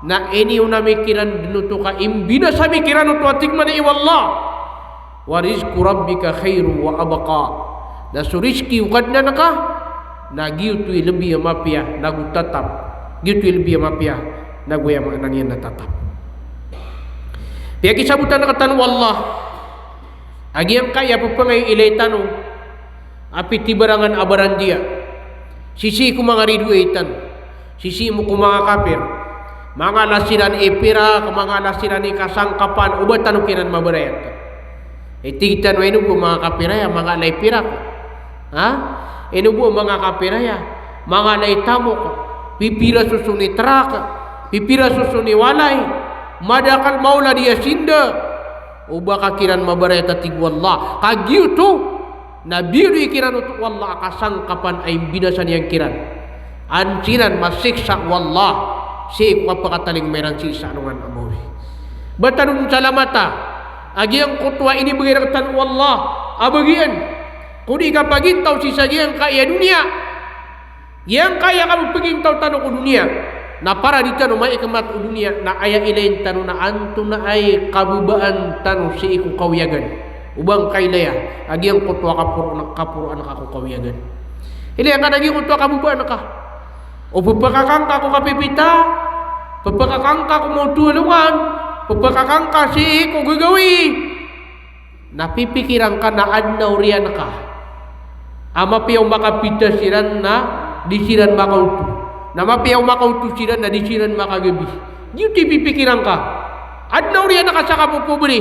na iniona mi kiran dn oto ka imbinasa mi kiran oto a tig mambo o Allah. Wa rizqu rabbika khayrun wa abqa. Na so rizki o Kadnan ka, na giyoto i lbi a mapiya, nago tatap. Giyoto i lbi a mapiya, nago aya maana niyan na tatap. Piyakisabotan rktano o Allah a giyangkaya pphangaiilay tano a pitibarangan a barandiya. Sisii ko manga ridoay tano. Sisii mambo ko manga kapir. Mangala siran i pirak, mangala siran i kasangkapan, o ba tano kiran mabarayat. Itig tano, ino bo manga kapir aya mangala i pirak? Ha? Ino bo manga kapir aya mangala i tamok? Pipira soson i trak? Pipira soson i walay? Madakl maolad i yasinda. O ba ka kiran mabarayat a tig o Allah. Kagiyoto, na biyaloy kiran oto o Allah a kasangkapan a imbinasa niyan kiran. An siran masiksa o Allah sii ko kapakatalingoma iran sii sa alongan a maori. Ba tano dn salamata a giyangkoto a inibgay rktano o Allah a bagian ko dii kapagintaw sii sa giyangkaya doniya. Giyangkaya kappagintaw tano ko doniya, na para di tano maikmat o doniya, na aya ilayin tano na antonaa i kababaan tano sii ko kawiyagan. O ba ngka ilaya a giyangkoto a kaporo, kaporoan ka ko kawiyagan. Ilaya ngka na giyangkoto a kababaan ka. O pphakakan ka ko kapipita, pphakakan ka ko maoto a alongan, pphakakan ka sii ko gagawii. Na pipikiran ka na adn a oriyan ka a mapiya o makapita siran na di siran makaoto. Na mapiya o makaoto siran na di siran makagabi. Giyoto i pipikiran ka. Adn a oriyan ka sa kapopobri.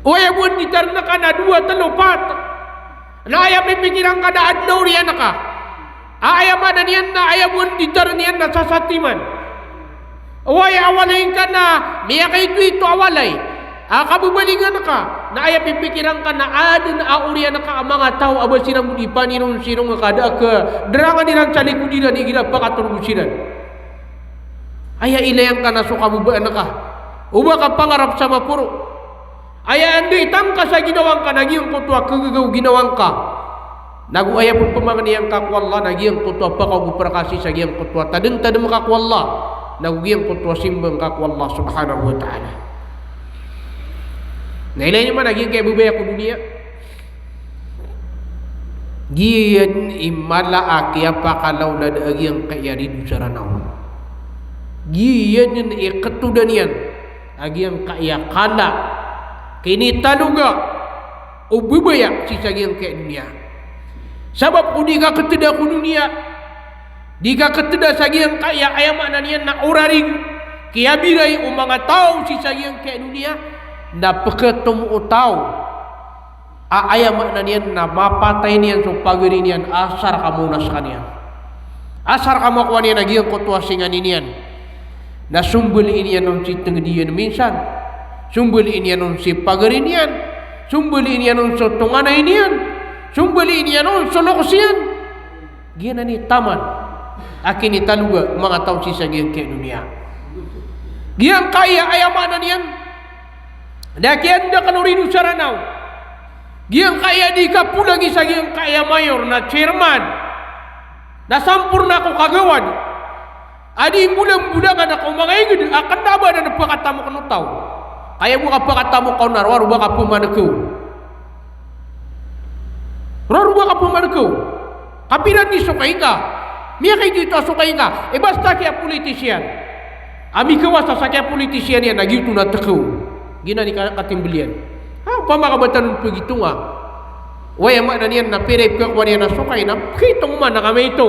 O aya bo a nditarn ka na dowa, tlo, pat. Na aya pipikiran ka na adn a oriyan ka. A aya maana niyan na aya bo a nditarn iyan na sasatiman. O aya a walay ngka na miyakaito-ito a walay a kababalingan ka, na aya pipikiran ka na adn a oriyan ka a manga taw a ba siran bo di panirongsirong ka da a kdarangan iran sa likod iran igira pakatorog siran. Aya ilay angka na so kababaan ka. O ba ka pangarap sa maporo. Aya anda i tangka sa ginawa ngka na giyangkoto a kagagaw ginawa ngka. Nago aya pphmangni angka ko Allah na giyangkoto a pakaogop rka sii sa giyangkoto a tadmtadm ka ko Allah. Nago giyangkoto a simba ngka ko Allah subhanahu wa ta'ala. Na ilay niyo man a giyangkaya babaya ko doniya. Giyan i mala a kiyapakalaolad a giyangkaya rido sa Ranaw. Giyan i katodan iyan a giyangkaya kala, kinitaloga o babaya sii sa giyangkaya doniya. Sabap ko di ka ktda ko doniya, di ka ktda sa giyangkaya, aya maana niyan na orarig, kiyabiray o manga taw sii sa giyangkaya doniya, na pkhatomo o taw a aya maana niyan na mapatay niyan so pagari niyan, asar ka maona skaniyan. Asar ka makowa niyan a giyangkoto a singani niyan. Na sombalin iyan on si tngd iyan minsan. Sombalin iyan on si pagari niyan. Sombalin iyan on so tonganay niyan. Sombalin iyan on so loks iyan. Giyanan i taman a kinitaloga o manga taw sii sa giyangkaya doniya. Giyangkaya aya maana niyan na kiyandakl o rido sa Ranaw. Giyangkaya di kapolagi sa giyangkaya mayor na chairman na samporna ko kagawad a di mbolambolangan ko manga ingd a kna ba dn pakatamokn o taw. Kaya bo ka pakatamok ka on na rowar o ba ka pmankaw. Rowar o ba ka pmankaw. Kapira dn i sokay ngka? Miyakaito-ito a sokay ngka. E basta kiyapolitisiyan a mikawasa sa kiyapolitisiyan iyan na giyoto na tkaw. Giyanan i ka-, katimbl iyan. Ha, opama ka ba tano pgitonga, aya maana niyan na pira i pkhakowa niyan a sokay na pkhaitong man a ka maito.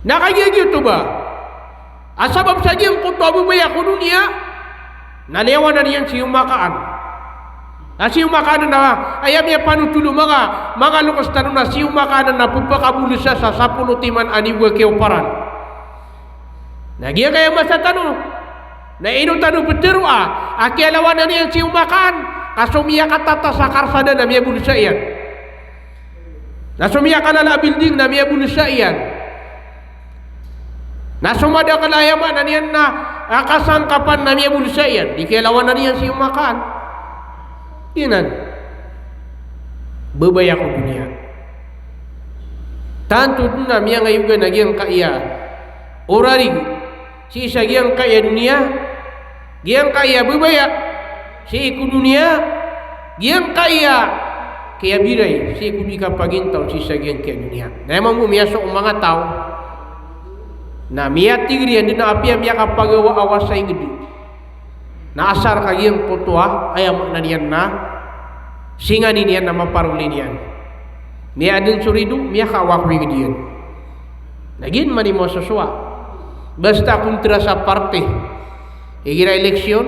Na kagiya giyoto ba a sabap sa giyangkoto a babaya ko doniya, na liyawanan iyan si Yoma Kaan. Na si Yoma Kaan na aya miyapanotol o manga, manga loks tano na si Yoma Kaan na pphakabolsa sa sapolo timan a niyo ba kiyaoparan. Na giyangkaya masa tano na ino tano ptharoa a kiyalawanan iyan si Yoma Kaan, ka so miyakatatas a karsada na miyabolsa iyan. Na so miyakalala a building na miyabolsa iyan. Na so madakl a aya maana niyan na, a, kasangkapan na miyabolsa iyan. Di kiyalawanan iyan si Yoma Kaan. Giyanan. Babaya ko doniya. Tanto dn a miyangayogan a giyangkaya orarig sii sa giyangkaya doniya, giyangkaya babaya sii ko doniya, giyangkaya kiyabiray sii ko di kapagintaw sii sa giyangkaya doniya. Na aya mambo miyasowa o manga taw na miyatigr iyan dn a apiya miyakapagawa a wasa ingd. Na asar ka giyangkoto a, aya maana niyan na singani niyan na maparoli niyan. Miyaadn so rido, miyakaawa ko ingd iyan. Na giyan man i masosowa. Basta kontra sa parti. Igira eleksyon,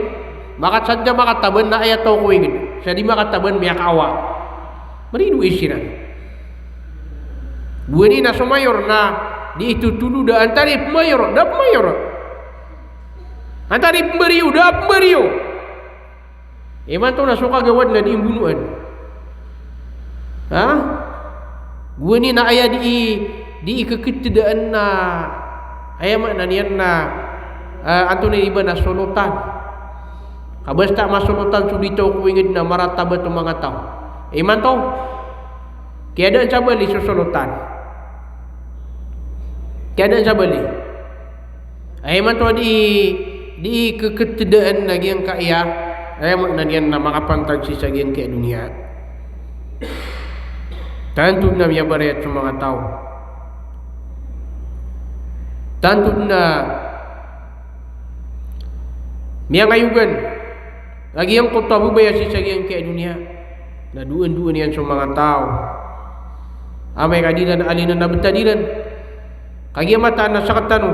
makasadn a makataban na aya taw ko ingd. Sa di makataban miyakaawa. Marido i siran. Gowani na so mayor na di itotolod a antaa i pmayor, da pmayor. Antaa i pmbariyo, da pmbariyo. Imanto na so kagawad na di mbonoan. Ha? Gowani na aya di i, di i khakhatadan na, aya maana niyan na, ah, antonaa i ba na solotan. Ka basta masolotan so di taw ko ingd na maratabat o manga taw. Imanto, kiyadaan sa bali so solotan. Kiyadaan sa bali. Aya imanto a di, di khakhatadan na giyangkaya, aya maana niyan na makapantag sii sa giyangkaya doniya. Tanto na miyabarayat so manga taw. Tanto na miyangayogan a giyangkoto a babaya sii sa giyangkaya doniya. Na doon-doon iyan so manga taw. Amay ka di ran alina na btad iran. Kagiya mataan a sktano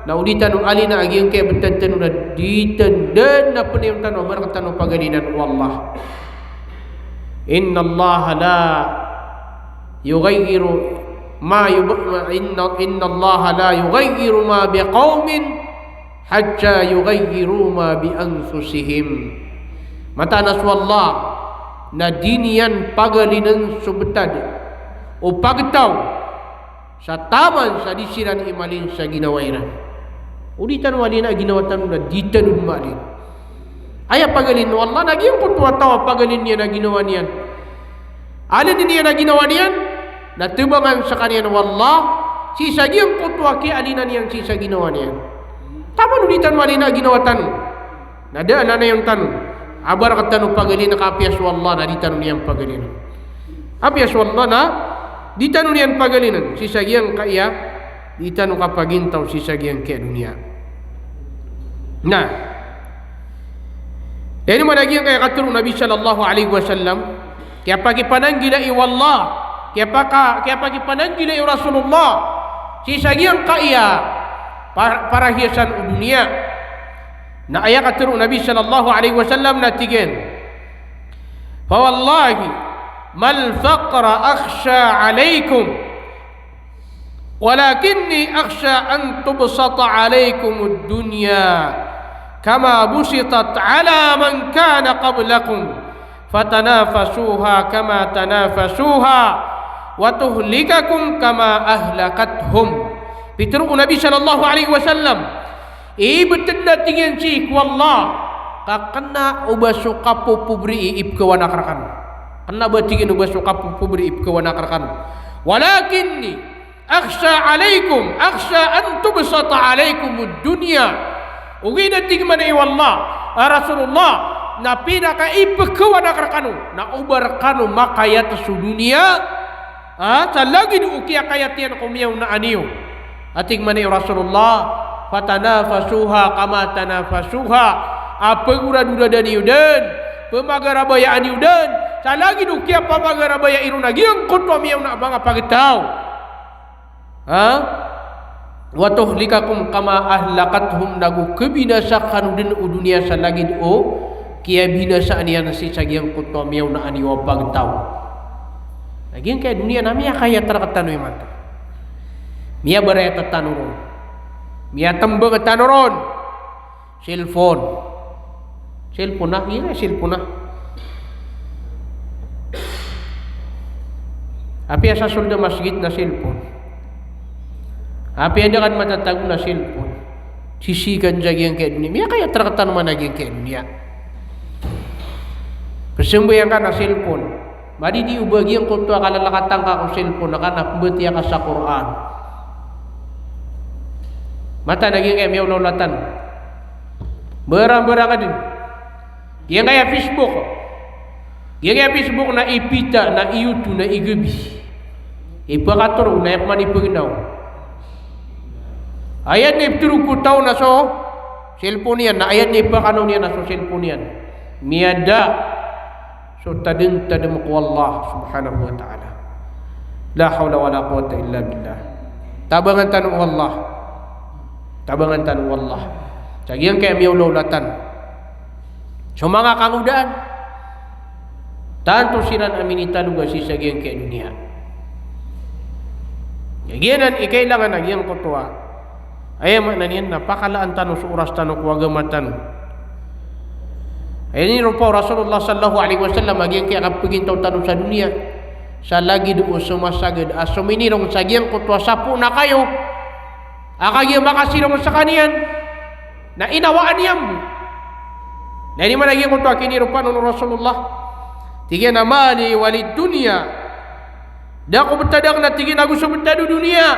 na o di tano alina a giyangkaya btad tano na di tano, da dn a pnayon tano a ba rktano pagalinan o Allah. Innallaha la yughayyiru ma yub-, inna, innallaha la yughayyiru ma biqawmin hatta yughayyiru ma bi anfusihim. Mataan a so Allah na di niyan pagalinan so btad o pagtaw sa taman sa di siran imalin sa ginawa iran. O di tano alina a ginawa tano na di tano dn maalin. Aya pagalin o Allah na giyangkoto a taw a pagalin iyan a ginawa niyan, alin iyan a ginawa niyan, na tabangan skaniyan o Allah sii sa giyangkoto a kiyaalinan iyan sii sa ginawa niyan. Taman o di tano alina a ginawa tano. Na da a nanayawn tano a ba rktano pagalina ka apiya so Allah na di tano niyan pagalina. Apiya so Allah na di tano niyan pagalina sii sa giyangkaya di tano kapagintaw sii sa giyangkaya doniya. Na aya niyo man a giyangkaya katharo o Nabi sallallahu alaihi wasallam, kiyapakipananggilai o Allah, kiyapaka-, kiyapakipananggilai o Rasulullah sii sa giyangkaya par-, parahiyasan o doniya. Na aya katharo o Nabi sallallahu alaihi wasallam na tig iyan: "Fa wallahi mal faqra akhsha alaikum, walakinni akhsha an tubsata alaikumud dunya kama busitat ala man kana qablakum, fatanafasuha kama tanafasuha, wa tuhlikakum kama ahlakathum." Pitharo o Nabi sallallahu alaihi wasallam, ibtad na tig iyan sii ko Allah ka kna o ba so kapopobri i ipkhawan akn rkano. Kna ba tig iyan o ba so kapopobri i ipkhawan akn rkano. Walakinni akhsha alaikum, akhsha an tubsata alaikumud dunya. Ogaid na tig mambo o Allah, a Rasulullah, na pinakaipkhawan akn rkano na o ba rkano makayat so doniya, a, sa lagid o kiyakayat iyan ko miyaona niyo. A tig mambo o Rasulullah, fatanafasuha kama tanafasuha. A, pgoradorada niyo dn, pmagarabayaan iyo dn sa lagid o kiyapamagarabayai ron a giyangkoto a miyaona a manga pagtaw. Ha? Wa tuhlikakum kama ahlakathum, nago khabinasa kano dn o doniya sa lagid o kiyabinasaan iyan sii sa giyangkoto a miyaona niyo a pagtaw. Na giyangkaya doniya na miyakayat rktano imanto. Miyabarayat tano ron. Miyatmbang tano ron. Cellphone. Cellphone na, iya, cellphone na. Apiya sa sold a masgit na cellphone. Apiya da ka matatago na cellphone. Sisii ka sa giyangkaya doniya. Miyakayat rktano man a giyangkaya doniya. Pzambayang ka na cellphone. Madidi o ba giyangkoto a kalalakatan ka ko cellphone na ka na pmbatiya ka sa Qur'an. Mataan a giyangkaya miyaolaola tano. Mbarang-mbarang a dn. Giyangkaya Facebook. Giyangkaya Facebook na ipita, na iyoto, na igabi. Ipakatharo, na ipman ipagnaw. Aya dn iptharo ko taw na so cellphone iyan, na aya dn ipakanaw niyan na so cellphone iyan. Miyada so tadmtadm ko Allah subhanahu wa ta'ala. La hawla wala quwwata illa billah. Tabangan tano o Allah. Tabangan tano o Allah. Sa giyangkaya miyaolaola tano. So manga kangodaan, tanto siran a minitaloga sii sa giyangkaya doniya. Giyanan i kailangan a giyangkoto a Aya maana niyan na pakalaan tano so oras tano ko agama tano. Aya niropa o Rasulullah sallallahu alaihi wasallam a giyangkaya kapagintaw tano sa doniya, sa lagid o somasagad a sominirong sa giyangkoto a sapo na kayo a kagiya makasirong skaniyan na inawaan iyan bo. Na aya niyo man a giyangkoto a kiniropaan o Rasulullah, tig iyan a, "Ma li walid dunya." Da ko btad akn, a tig iyan, ago so btad o doniya.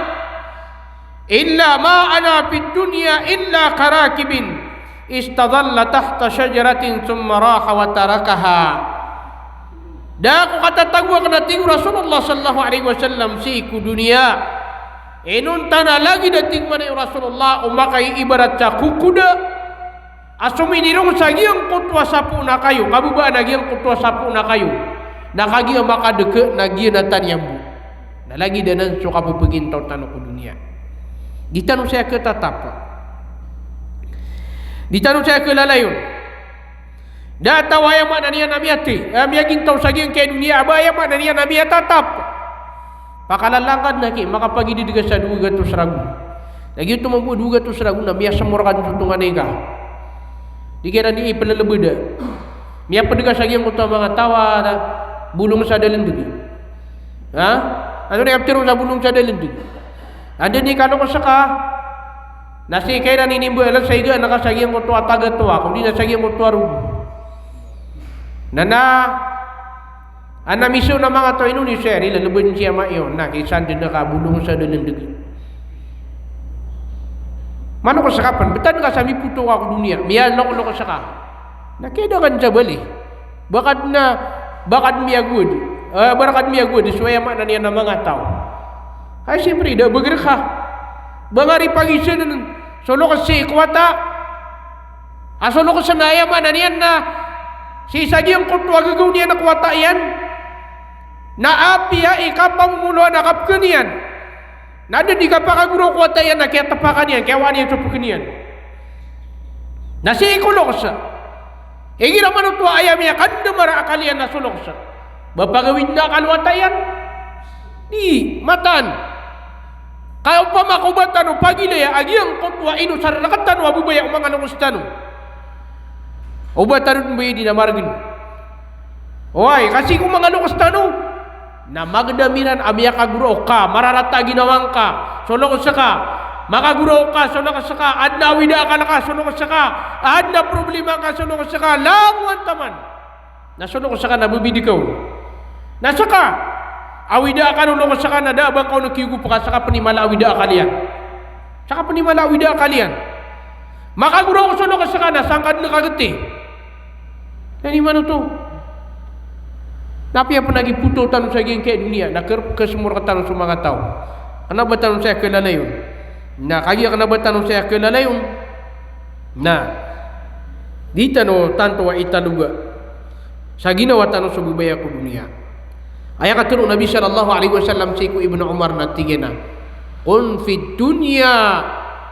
"Illa ma ana fid dunya illa karakibin istadhalla tahta shajaratin thumma raha wa tarakaha." Da ko katatago akn, a tig o Rasulullah sallallahu alaihi wasallam, sii ko doniya inonta na lagid, a tig mambo o Rasulullah, o makaiibarat sa kokoda a sominirong sa giyangkoto a sapo na kayo, kababaan a giyangkoto a sapo na kayo, na kagiya makadka na giyanatan iyan bo. Na lagid anan so kapapagintaw tano ko doniya. Di tano saya khatatap. Di tano saya khalalayon. Da a taw a aya maana niyan na miyathay, a miyagintaw sa giyangkaya doniya a ba aya maana niyan na miyatatap. Pakalalangkad na ki, makapagidid ka sa dowa gatos ragon. Na giyoto mambo a dowa gatos ragon na miyasmor ka dn so tonganay ka. Di ka iran di iplalbda. Miyapd ka sa giyangkoto a manga taw a bolong sa dalndg. Ha? Antonaa i kaptharoon sa bolong sa dalndg? Anda i kaloks ka, Na sii ka iran inimbala sa iga na ka sa giyangkoto a taga toa, ko di na sa giyangkoto a rogo. Na na, ana miso na manga taw a ino ni sii lalebed sii ama iyo, na kisan den ka bolong sa den deg. Mano ko saka pen, betan ka sa mipoto ka ko doniya, miyalokolok saka. Na keda kan sa bali. Bakad na, bakad miyagod. Eh, bakad miyagod, so aya maana niyan na manga taw. Ay, siyempre, da beger ka. Ba nga di pagisanen, so loks sii ko wata. A so loks na aya maana niyan na, sii sa giyangkoto a gagaw niyan ko wata iyan. Na apiya i kapamomoloan a kapeken iyan. Na da di kapakagoraw ko wata iyan na kiyatepakan iyan, kiyawaan iyan so peken iyan. Na sii ko loks. Igira man oto a aya miyakandemar a akal iyan na so loks. Ba pagawid na akal o wata iyan? Di, mataan. Ka opama ka o ba tano pagilaya a giyangkoto a inosar rektano a babaya o manga loks tano. O ba tano den ba di na maregen. Oway, ka sii ko manga loks tano. Na magedam iran a miyakagoraok ka, mararata a ginawa ngka, so loks ka. Makagoraok ka, so loks ka. Aden a awida akal ka, so loks ka. Aden a problema ka, so loks ka. Langowan taman. Na so loks ka na bebidikaw. Na seka, awida akal o loks ka na da a ba ngka on kiyogop ka, seka pen i mala a awida akal iyan. Seka pen i mala a awida akal iyan. Makagoraok so loks ka na sangka den kageti. Na ini mano oto. Na apiya pen a gipoto tano sa giyangkai a doniya, na ker-, kesemor tano so manga taw. Kena ba tano saya kelalayon. Na kagiya kena ba tano saya kelalayon. Na di tano tanto a italoga sa ginawa tano so babaya ko doniya. Aya katero o Nabi sallallahu alaihi wasallam sii ko Ibnu Umar na tig iyan a, "Kun fid dunya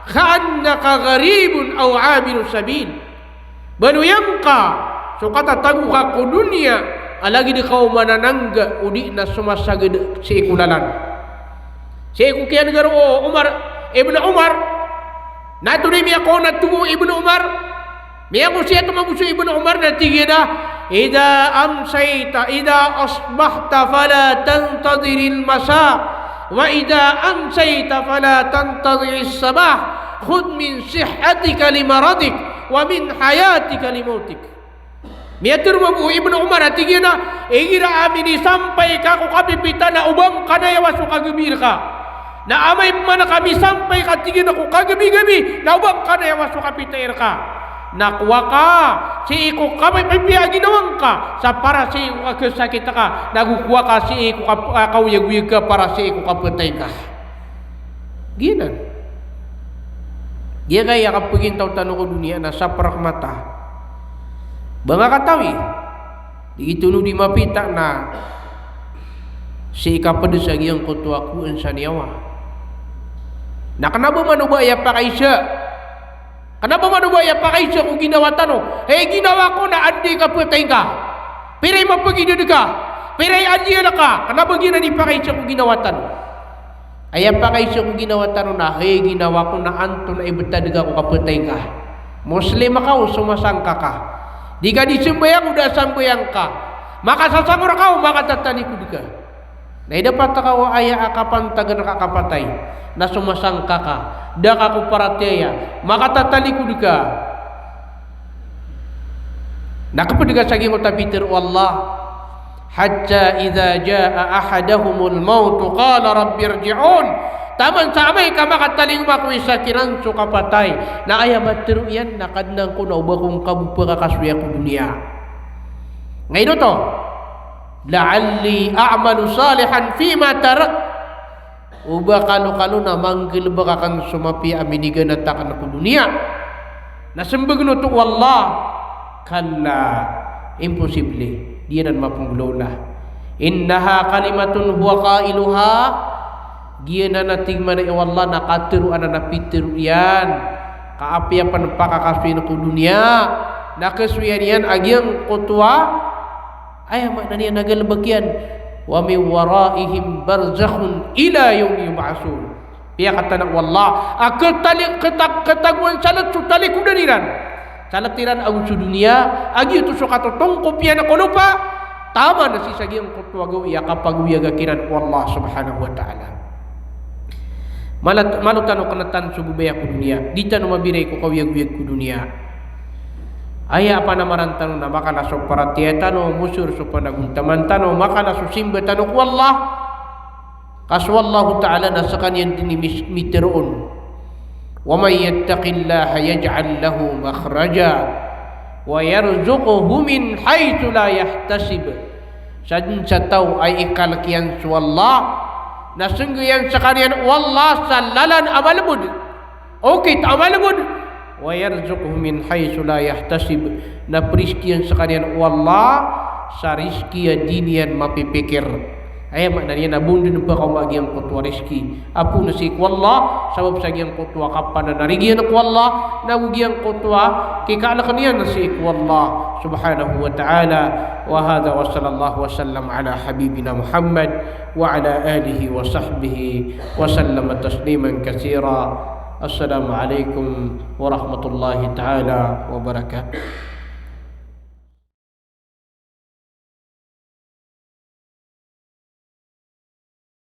ka'annaka gharibun aw abiru sabil." Baloya ngka so katatago ka ko doniya a lagid ka o mananangga odi na somasagad sii ko lalan. Sii ko kiyanega ron o Umar, Ibnu Umar, na tonaa i miyakowa na tomo o Ibnu Umar, miyakowa siya tomo bo so Ibnu Umar na tig iyan a, "Idha amsayta, idha asbahta fala tantadhiril masa, wa idha amsayta fala tantadhiris sabah, khudh min sihhatika li maradik, wa min hayatika li mautik." Miyatero mambo o Ibnu Umar a tig iyan a, igira a minisampay ka ko kapipita na o ba ngka nayawa so kagabi reka. Na amay pman ka misampay ka tig iyan a ko kagabi-gabi, na o ba ngka nayawa so kapitay reka. Na kowa ka sii ko kapipiya a ginawa ngka sa para sii ko kakesakit ka, na go kowa ka sii ko kap-, ah, kaoyagoyag ka para sii ko kapetay ka. Giyanan. Giyangkaya kapegintaw tano ko doniya na saperak mata. Ba nga katawi, di giyoto di mapita na sii kaped sa giyangkoto a kowan sa niyawa. Na kena ba man o ba aya pakaisa. Kena ba man o ba aya pakaisa ko ginawa tano. Hay ginawa ko na andi kapetay ngka. Pira i mapegidad ka. Pira i adiyal ka. Kena ba giyanan i pakaisa ko ginawa tano. Aya pakaisa ko ginawa tano na, hay ginawa ko na antonaa i betad ka ko kapetay ngka. Muslim ka o somasangka ka. Di ka di sembayang o da a sambayang ka. Makasasangor ka o makatatalikod ka. Na idapat ka o aya a kapantagan ka a kapatay. Na somasangka ka. Da ka ko paratiyaya. Makatatalikod ka. Na keped ka sa giyangkoto a pitero o Allah, "Hatta idha jaa ahadahumul mawtu qala rabbirji'un." Taman sa amay ka makatalingoma ko isa kiran so kapatay, na aya matero iyan na, "Kadnan ko, na o ba ko ngka bo pakakasoya ko doniya." Nga ino oto, "La'alli a'malu salihan fima tarak." O ba kalokalo na manggalebek aken so mapiya a miniganat aken ko doniya. Na sembag oto o Allah, "Kalla, imposible. Di anan mapenggolawla. Innaha kalimatun huwa qailuha." Giyanan a tig mambo o Allah na katero anan a pitero iyan. Ka apiya pen pakakasoyin ko doniya, na kasoyan iyan a giyangkoto a Aya maana niyan na galebek iyan, "Wa min waraihim barzakhun ila yawmi yub'athun." Piyakatana o Allah a ketali-, keta-, ketagoan sa let so talikodan iran. Sa let iran ago so doniya, a giyoto so katotongkop iyan ko lopa, taman sii sa giyangkoto a gawii a kapagoyaga kiran o Allah subhanahu wa ta'ala. Malo, malo tano knatan so babaya ko doniya. Di tano mabiray ko kaoyagoyag ko doniya. Aya panamaran tano na makala so paratiyaya tano, mosor so panagontaman tano, makala so simba tano ko Allah. Ka so Allahu Ta'ala na skaniyan dn i mis-, miteroon. Wa man yattaqillaha yaj'al lahu makhraja wa yarzuqhu min haythu la yahtasib. Sadn sa taw a ikalk iyan so Allah, na snggiyan skaniyan o Allah sa lalan a malbod. Okit a malbod. Wa yarzuqhu min haythu la yahtasib. Na prizkiyan skaniyan o Allah sa rizki a di niyan mapipikir. Aya maana niyan na bo dn pkaoma giyangkoto a rizki a poon sii ko Allah, sabap sa giyangkoto a kapananarig iyan ko Allah, nago giyangkoto a kikaalk iyan sii ko Allah subhanahu wa ta'ala. Wa hadha wa sallallahu wa sallam ala habibina Muhammad wa ala alihi wa sahbihi wa sallama tasliman kathira. Assalamu alaikum warahmatullahi ta'ala wabarakatuh.